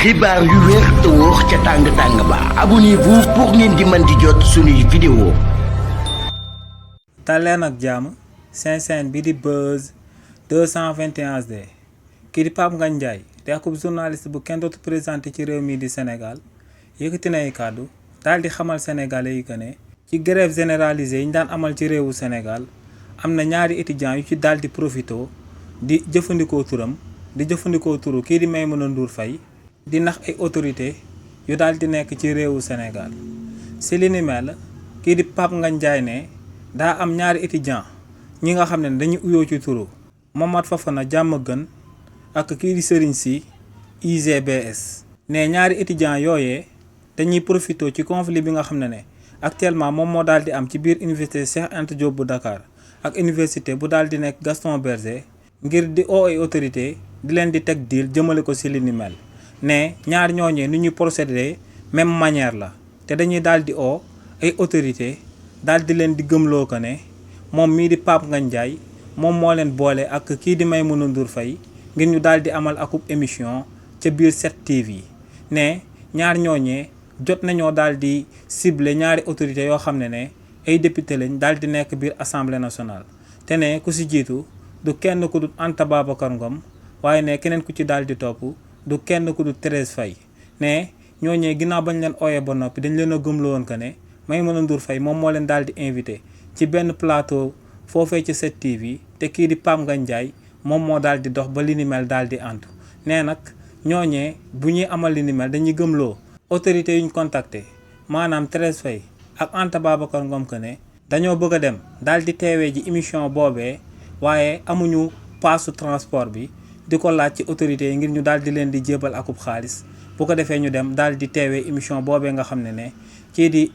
xibaar yu wér te wóor ca tàng ba abonnez-vous pour ngeen di mën di jot suñuy vidéo. Taleen ak jàmm seen bi di Buzz 221 HD kii di Pape Ngagne Ndiaye te akub journaliste bu kenn dootu présenté ci réew mi di Sénégal yëkkati na ay kàddu daal di xamal sénégalais yi que ne ci grève généralisée yi ñu daan amal ci réewu Sénégal am na ñaari étudiants yu ci daal di profito di jëfandikoo turam di jëfandikoo turu kii di Maïmouna Ndour Faye di nax ay autorité yu daal di nekk ci réewu Sénégal si li ni mel kii di Pape Ngagne Ndiaye ne daa am ñaari étudiant ñi nga xam ne dañuy uyoo ci turu Mohamed Fofana Diamaguène ak kii di Serigne Sy IGBS ne ñaari étudiant yooyee dañuy profité ci conflit bi nga xam ne actuellement moom moo daal di am ci biir université Cheikh Anta Diop bu Dakar ak université bu daal di nekk Gaston Berger ngir di oo ay autorité di leen di teg diil jëmale ko si li ni mel ne ñaar ñooñee ni ñuy procéder même manière la te dañuy daal di oo ay autorité daal di leen di gëmloo ko ne moom mii di Pape Ngagne Ndiaye moom moo leen boole ak kii di Maïmouna Ndour Faye ngir ñu daal di amal akub émission ca biir 7TV ne ñaar ñooñee jot nañoo daal di ciblé ñaari autorité yoo xam ne ay député lañ daal di nekk biir assemblée nationale te ne ku si jiitu du kenn ku dul Anta Babacar Ngom waaye ne keneen ku ci daal di topp du kenn ku dul Thérèse Faye ne ñooñee ginnaaw bañ leen ooyee ba noppi dañ leen a gëmloo woon que ne Maïmouna Ndour Faye moom moo leen daal di invité ci benn plateau foofee ci 7TV te kii di Pape Ngagne Ndiaye moom moo daal di dox ba li ni mel daal di antu nee nag ñooñee bu ñuy amal li ni mel dañuy gëmloo autorité yu ñu contacté maanaam Thérèse Faye ak Anta Babacar Ngom que ne dañoo bëgg a dem daal di teewee ji émission boobee waaye amuñu paasu transport bi di ko laaj ci autorités yi ngir ñu daal di leen di jébal akub xaalis bu ko defee ñu dem daal di teewee émission boobee nga xam ne kii di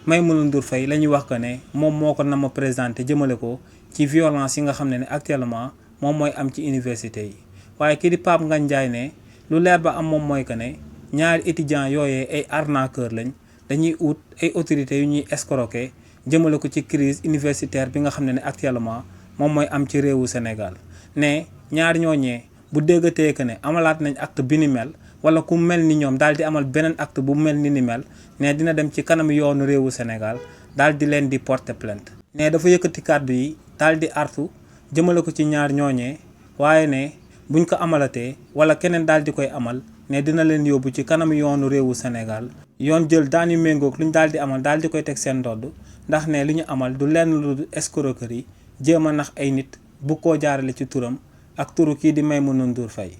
Maïmouna Ndour Faye la ñuy wax que ne moom moo ko nama présenté jëmale ko ci violence yi nga xam ne actuellement moom mooy am ci université yi waaye kii di Pape Ngagne Ndiaye ne lu leer ba am moom mooy que ne ñaari étudiants yooyee ay arnaqueur lañ dañuy ut ay autorités yu ñuy escroquer jëmale ko ci crise universitaire bi nga xam ne actuellement moom mooy am ci réewu Sénégal ne ñaar ñooñee bu déggatee que ne amalaat nañ acte bi ni mel wala ku mel ni ñoom daal di amal beneen acte bu mel ni mel ne dina dem ci kanam yoonu réewu Sénégal daal di leen di porter plainte ne dafa yëkkati kàddu yi daal di artu jëmale ko ci ñaar ñooñee waaye ne buñ ko amalatee wala keneen daal di koy amal ne dina leen yóbbu ci kanam yoonu réewu Sénégal yoon jël daan yu méngoog lu ñu daal di amal daal di koy teg seen ndodd ndax ne li ñu amal du lenn lu escroquerie jéem a nax ay nit bu koo jaarale ci turam ak turu kii di Maïmouna Ndour Faye.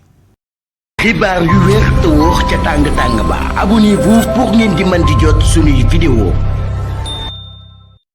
xibaar yu wér te wóor ca tàng ba abonnez-vous pour ngeen di mën di jot suñuy vidéo.